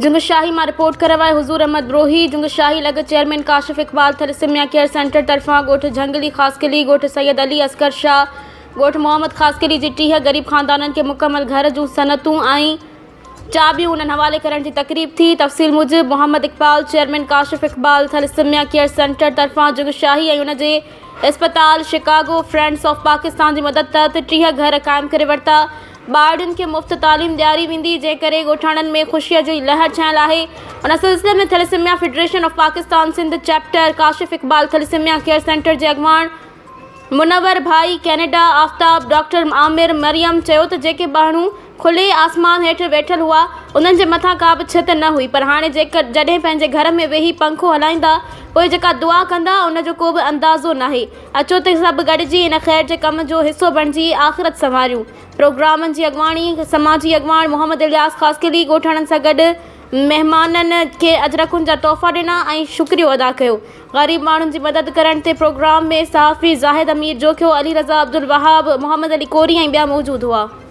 جنگشاهي مان رپورٽ ڪريو آهي حضور احمد بروهي جنگشاهي لڳ chairman Kashif Iqbal thalassemia care centre طرفان ڳوٺ جهنگلي خاصخيلي ڳوٺ سيد علي اصغر شاهه ڳوٺ محمد خاصخيلي جي 30 غريب خاندانن کي مڪمل گهر جون صنعتون ۽ چاٻيون انهن حوالي ڪرڻ جي تقريب ٿي تفصيل موجب Muhammad Iqbal chairman Kashif Iqbal thalassemia care centre طرفان جنگشاهي ۽ ان جي اسپتال شڪاگو فرينڊس آف پاڪستان جي مدد تحت 30 گهر قائم ڪري ورتا ٻارڙين کي مفت تعليم ڏياري ويندي، جنهن ڪري ڳوٺاڻن ۾ خوشيء جي لهر ڇانيل آهي. ان سلسلي ۾ thalassemia federation of Pakistan Sindh chapter Kashif Iqbal thalassemia care centre جي اڳواڻ منور ڀائي ڪينيڊا آفتاب ڊاڪٽر عامر مريم چيو ته جيڪي ماڻهو کلي آسمان هيٺ ويٺل هئا انهن جي مٿان ڪا به ڇت نه هئي پر هاڻي جڏهن پنهنجي گهر ۾ ويهي پنکو هلائيندا پوء جيڪا دعا ڪندا ان جو ڪو به اندازو ناهي اچو ته سڀ گڏجي ان خير جي ڪم جو حصو بڻجي آخرت سنواريون. پروگرامن جي اڳواڻي سماجي اڳواڻ محمد الياس خاصخيلي ڳوٺاڻن سان گڏ مهمانن کي اجرڪن جا تحفا ڏنا ۽ شڪريو ادا ڪيو. غريب ماڻهن جي مدد ڪرڻ تي پروگرام ۾ صحافي زاهد امير جوکيو، علي رضا عبدالوهاب، محمد علي ڪوري ۽ ٻيا موجود هئا.